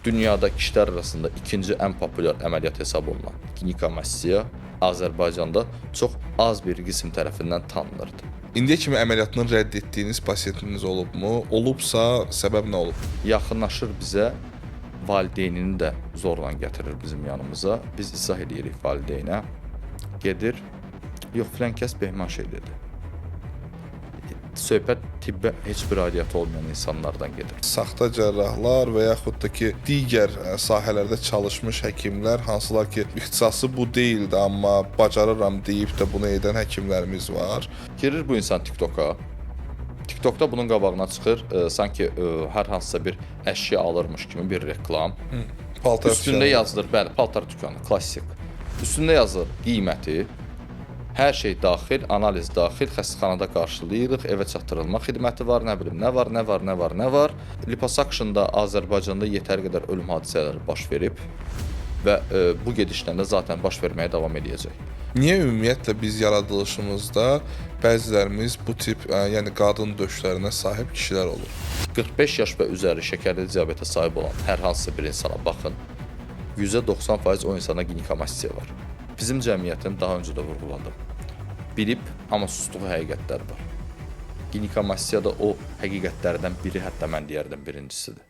Dünyada kişilər arasında ikinci ən populyar əməliyyat hesab olunan ginikomastiya Azərbaycanda çox az bir qism tərəfindən tanınırdı. İndiyə kimi əməliyyatını rədd etdiyiniz pasiyentiniz olubmu? Olubsa, səbəb nə olub? Yaxınlaşır bizə, valideynini də zorla gətirir bizim yanımıza. Biz izah eləyirik valideynə. Gedir, yox filan kəs behman şey dedi. Söhbət tibbə heç bir aidiyyatı olmayan insanlardan gedir. Saxta cərrahlar və yaxud da ki, digər sahələrdə çalışmış həkimlər, hansılar ki, ixtisası bu deyildi, amma bacarıram deyib də bunu edən həkimlərimiz var. Girir bu insan TikToka. TikTokda bunun qabağına çıxır, sanki hər hansısa bir əşya alırmış kimi bir reklam. Paltar Üstündə dükanı. yazılır, bəli, paltar dükanı, klassik. Üstündə yazılır qiyməti, hər şey daxil, analiz daxil, xəstəxanada qarşılayırıq, evə çatdırılma xidməti var, nə bilim nə var, nə var, nə var, nə var. Liposuctionda Azərbaycanda yetəri qədər ölüm hadisələri baş verib və bu gedişlə də zaten baş verməyə davam eləyəcək. Niyə ümumiyyətlə biz yaradılışımızda bəzilərimiz bu tip, yəni qadın döşlərinə sahib kişilər olur? 45 yaş və üzəri şəkərli diabetə sahib olan hər hansısa bir insana baxın, %90% o insana ginikomastiya var. Bizim cəmiyyətin daha öncə də vurğuladım. Bilib, amma sustuğu həqiqətlər var. Ginikomastiya da o həqiqətlərdən biri, hətta mən deyərdim birincisidir.